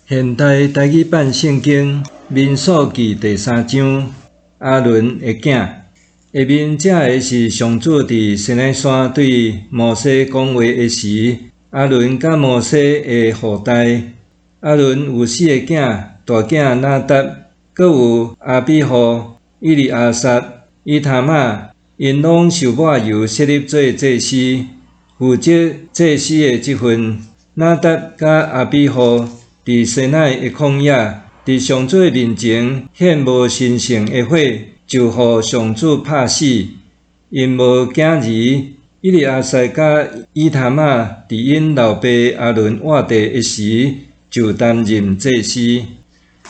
現代台語版聖經民數記第三章，亞倫的囝。下面這个是上主佇西奈山對摩西講話的時，亞倫佮摩西的後代。亞倫有四個囝，大囝拿達，閣有亞比戶、以利亞撒、以他瑪，𪜶攏受抹油設立做祭司，負責祭司的職分。拿達佮亞比戶佇西奈的曠野，佇上主的面前獻無神聖的火，就予上主拍死。𪜶無囝兒。以利亞撒佮以他瑪佇𪜶老爸亞倫活著的時，就擔任祭司。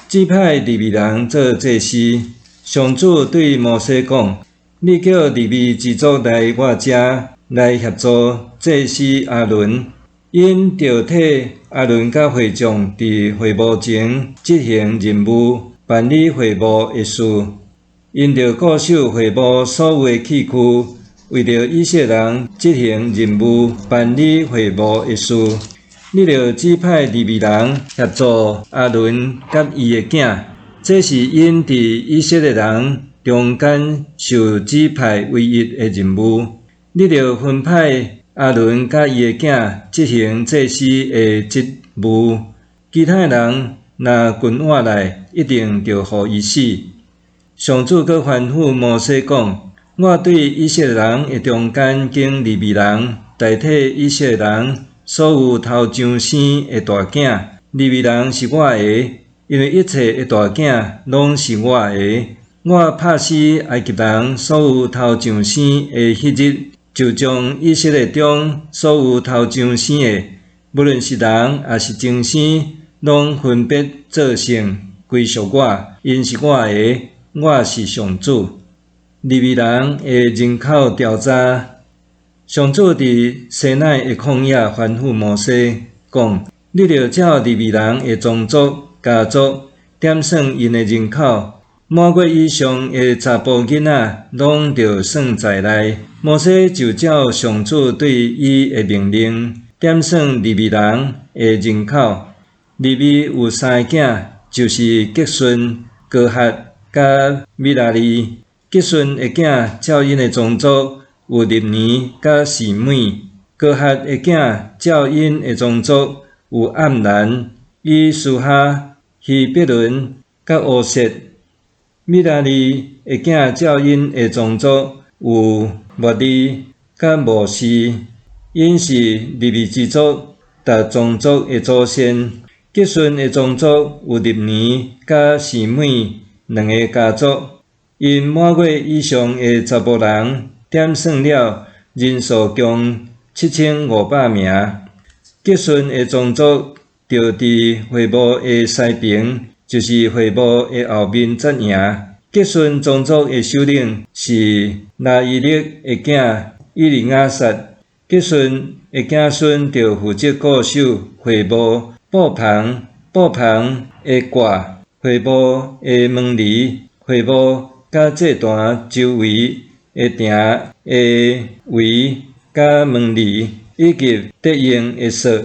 指派利未人做祭司。上主對摩西講：你叫利未支族來我遮來協助祭司亞倫。𪜶著替亞倫佮會眾佇會幕前執行任務，辦理會幕的事。𪜶著顧守會幕所有的器具，為著以色列人執行任務，辦理會幕的事。你著指派利未人協助亞倫佮伊的囝，這是𪜶佇以色列人中間受指派唯一的任務。你著分派亞倫佮伊的囝執行祭司的職務，其他人若近我來，一定著予伊死。上主閣吩咐摩西講：我對以色列人的中間揀利未人，代替以色列人所有頭上生的大囝。利未人是我的，因為一切的大囝攏是我的。我拍死埃及人所有頭上生的彼日，就將以色列中所有頭上生的，無論是人抑是牲畜，攏分別做聖，歸屬我，𪜶是我的，我是上主。利未人的人口調查，上主佇西奈的曠野吩咐摩西講：你著照利未人的宗族、家族點算𪜶的人口，滿月以上的查埔囡仔攏著算在內。摩西就照上主對伊的命令，點算利未人的人口。利未有三个囝，就是革順、哥哈佮米拉利。革順的囝照𪜶的宗族有立尼佮示每。哥哈的囝照𪜶的宗族有暗蘭、以斯哈、希伯崙佮烏設。米拉利的囝照𪜶的宗族有抹利佮摩西，𪜶是利未支族逐宗族的祖先。革順的宗族有立尼佮示每兩个家族，𪜶滿月以上的查埔人點算了，人數共7500名。革順的宗族著佇會幕的西爿，就是會幕的後面紮營。革順宗族的首領是拉伊勒的囝以利亞撒。革順的子孫著負責顧守會幕布棚、布棚的蓋、會幕的門簾、會幕佮祭壇周圍的埕的圍佮門簾，以及得用的索。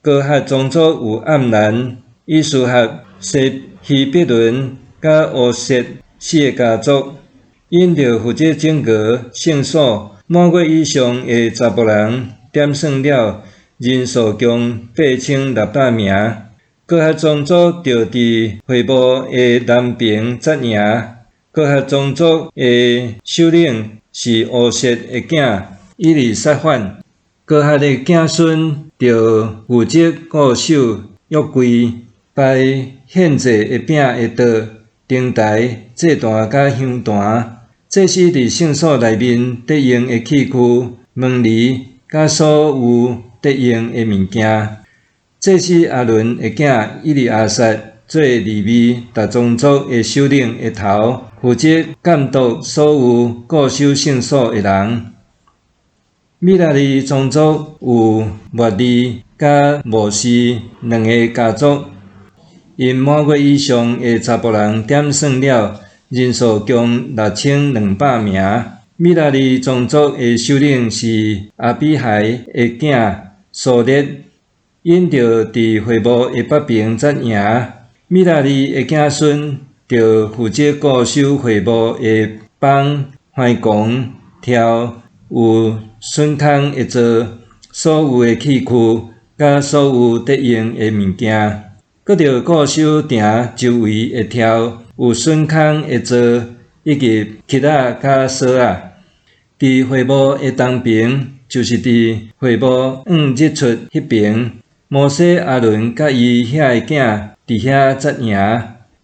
哥哈宗族有暗蘭、以斯哈、西希伯崙佮烏設四个家族，𪜶著負責整個聖所。滿月以上的查埔人點算了，人數共8600名。哥哈宗族著佇會幕的南爿紮營。哥哈宗族的首領是烏設的囝以利撒反。哥哈的子孫著負責顧守約櫃、擺獻祭的餅的桌、燈臺、祭壇佮香壇。祭司佇聖所內面得用的器具、門簾佮所有得用的物件。祭司亞倫的囝以利亞撒做利未逐宗族的首領的頭，負責監督所有顧守聖所的人。米拉利宗族有抹利佮摩西兩个家族，𪜶滿月以上的查埔人點算了，人數共6200名。米拉利宗族的首領是亞比海的囝蘇列。𪜶著佇會幕的北爿紮營。米拉利的子孫著負責顧守會幕的枋、橫摃、柱、有榫孔的座，所有的器具，佮所有得用的物件。閣著顧守埕周圍的柱、有榫孔的座，以及欹仔佮索仔。佇會幕的東爿，就是佇會幕向日出彼爿，摩西、亞倫佮伊遐的囝佇遐紮營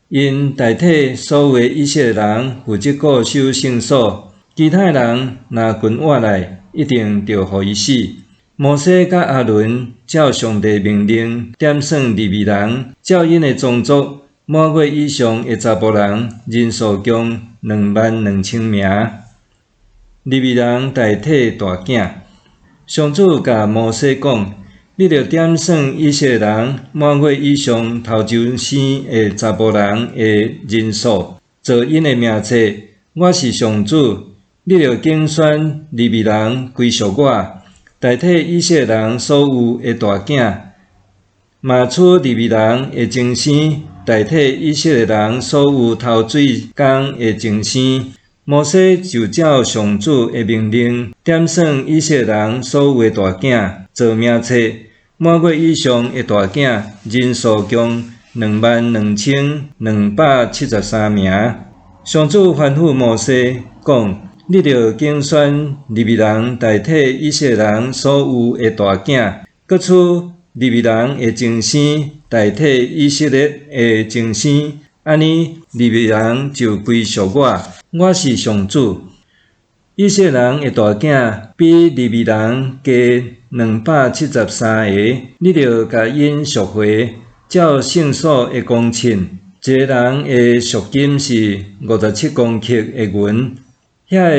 ，𪜶代替所有的以色列人負責顧守聖所，其他的人若近倚來，一定著予伊死。摩西佮亞倫照上帝命令點算利未人，照𪜶的宗族，滿月以上的查埔人人數共22,000名。利未人代替大囝，上主共摩西講：你著點算以色列人滿月以上頭一生的查埔人的人數，做𪜶的名冊。我是上主，你著揀選利未人歸屬我，代替以色列人所有的大囝，嘛取利未人的前生，代替以色列人所有頭水工的前生。摩西就照上主的命令，點算以色列人所有的大囝，做名冊。滿月以上的大囝人數共22,273名。上主吩咐摩西講：你著揀選利未人代替以色列人所有的大囝，閣取利未人的前生代替以色列的前生，按呢利未人就歸屬我，我是上主。以色列人的大囝比利未人加273个，你著共𪜶贖回，照聖所的公秤，一個人的贖金是57公克的銀。遐个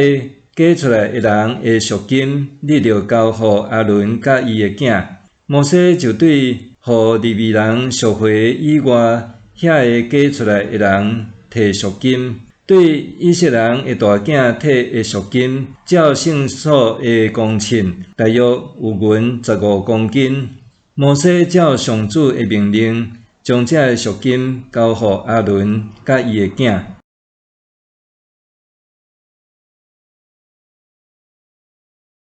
加出來的人的贖金，你著交予亞倫佮伊的囝。摩西就對予利未人贖回以外，遐个加出來的人提贖金，對以色列人的大囝提的贖金，照聖所的公秤，大約有銀15公斤。摩西照上主的命令，將這个贖金交予亞倫佮伊的囝。